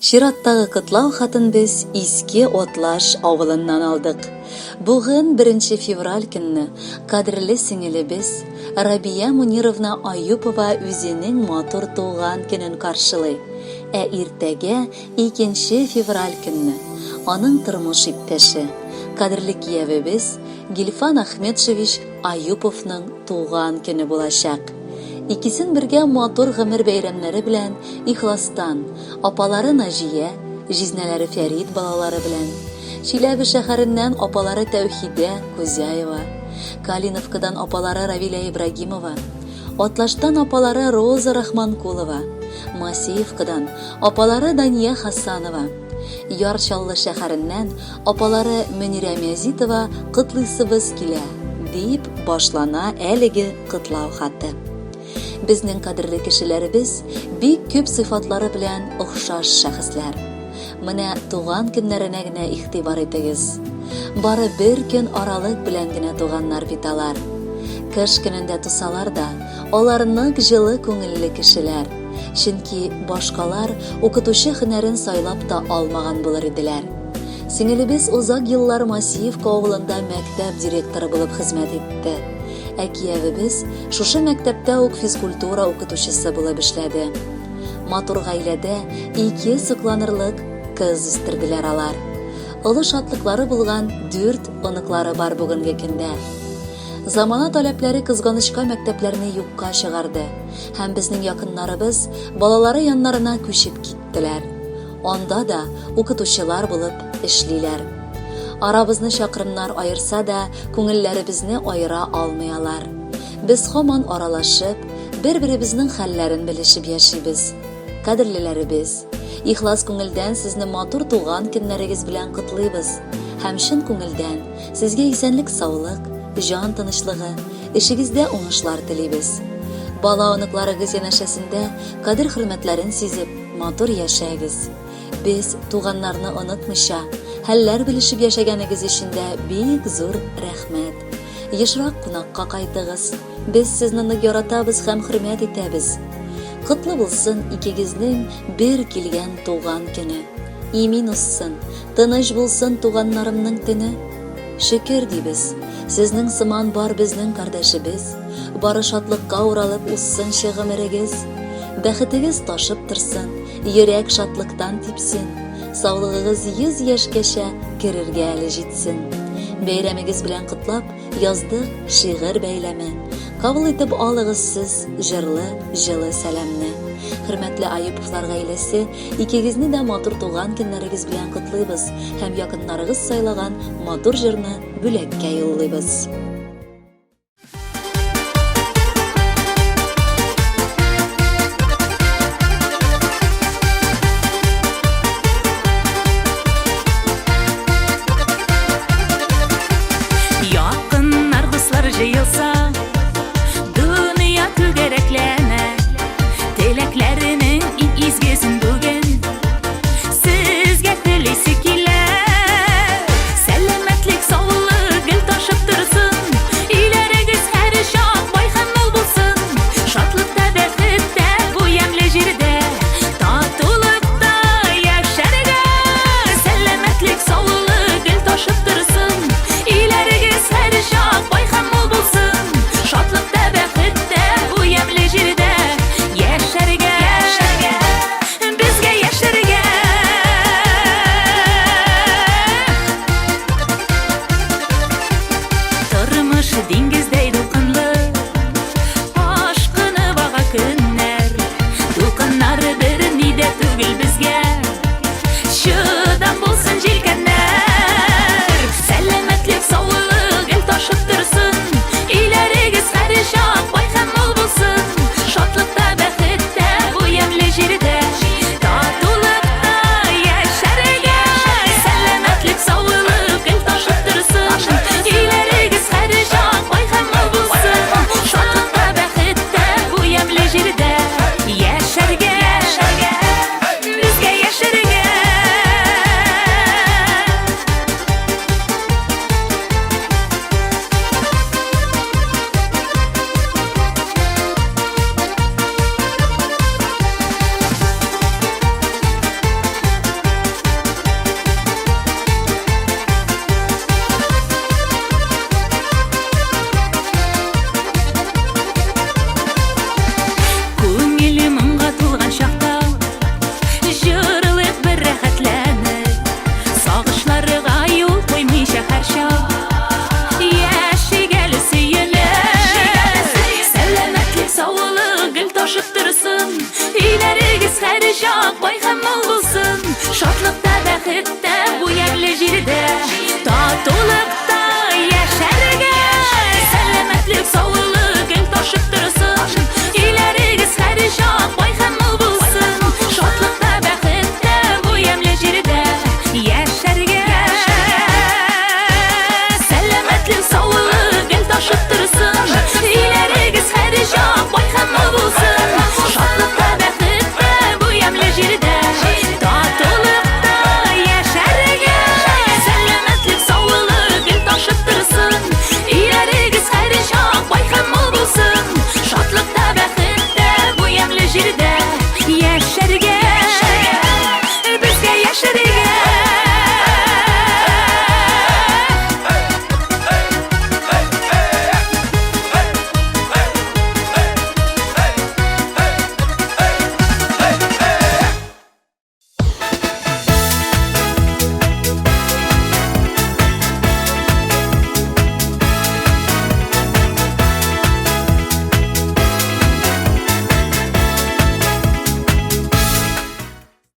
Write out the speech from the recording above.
Чираттагы котлау хатын без Иске Отлаш авылыннан алдык. Бүген, беренче февраль көнне, кадерле сеңелебез Рабия Мунировна Аюпова үзенең матур туган көнен каршылый. Ә иртәгә, икенче февраль көнне, аның тормыш иптәше, кадерле киявебез Гильфан Ахметшевич Аюповның туган көне булачак. Икесен бергә матур гомер бәйрәмнәре белән ихластан, апалары Наҗия, җизнәләре Фәрит балалары белән, Чиләбе шәһәреннән апалары Тәүхидә Кузяева, Калиновкадан апалары Равилә Ибрагимова, Атлаштан апалары Роза Рахманкулова, Масеевкадан апалары Дания Хасанова, Яр Чаллы шәһәреннән апалары Мөнирә Мязитова котлыйсыбыз килә, дип башлана әлеге котлау хаты. Безнең кадерле кешеләребез бик күп сыйфатлары белән охшаш шәхесләр. Менә туган көннәренә генә игътибар итегез. Бары бер көн аралык белән генә туганнар бит алар. Кыш көнендә тусалар да, алар нык җылы күңелле кешеләр. Чөнки башкалар укытучы һөнәрен сайлап та алмаган булыр иделәр. Сеңелебез озак еллар Масиевка авылында мәктәп директоры булып хезмәт итте. Ә киявебез шушы мәктәптә үк физкультура укытучысы булып эшләде. Матур гаиләдә ике сокланырлык кыз үстерделәр алар. Олы шатлыклары булган дүрт оныклары бар бүгенге көндә. Замана таләпләре кызганычка мәктәпләрне юкка чыгарды һәм безнең якыннарыбыз балалары яннарына күчеп киттеләр. Анда да укытучылар булып эшлиләр. Арабызны чакрымнар аерса да, күңелләребезне аера алмый алар. Без һаман аралашып, бер-беребезнең хәлләрен белешеп яшибез. Кадерлеләребез, ихлас күңелдән сезне матур туган көннәрегез белән котлыйбыз һәм чын күңелдән сезгә исәнлек-саулык, җан тынычлыгы, эшегездә уңышлар телибез. Бала-оныкларыгыз янәшәсендә кадер-хөрмәтләрен сизеп, матур яшәгез. Без, туганнарны онытмыйча, хәлләр белешеп яшәгәнегез өчен дә бик зур рәхмәт. Ешрак кунакка кайтыгыз. Без сезне нык яратабыз һәм хөрмәт итәбез. Котлы булсын икегезнең бер килгән туган көне. Имин узсын, тыныч булсын туганнарымның төне. Шөкер дибез, сезнең сыман бар безнең кардәшебез. Бары шатлыкка уралып узсынчы гомерегез. Бәхетегез ташып торсын, йөрәк шатлыктан типсен. Саулыгыгыз 100 яшькәчә керергә әле җитсен. Бәйрәмегез белән котлап, яздык шигырь бәйләме. Кабул итеп алыгыз сез җырлы, җылы сәламне. Хөрмәтле Аюповлар гаиләсе, икегезне дә матур туган көннәрегез белән котлыйбыз һәм якыннарыгыз сайлаган матур җырны бүләккә юллыйбыз.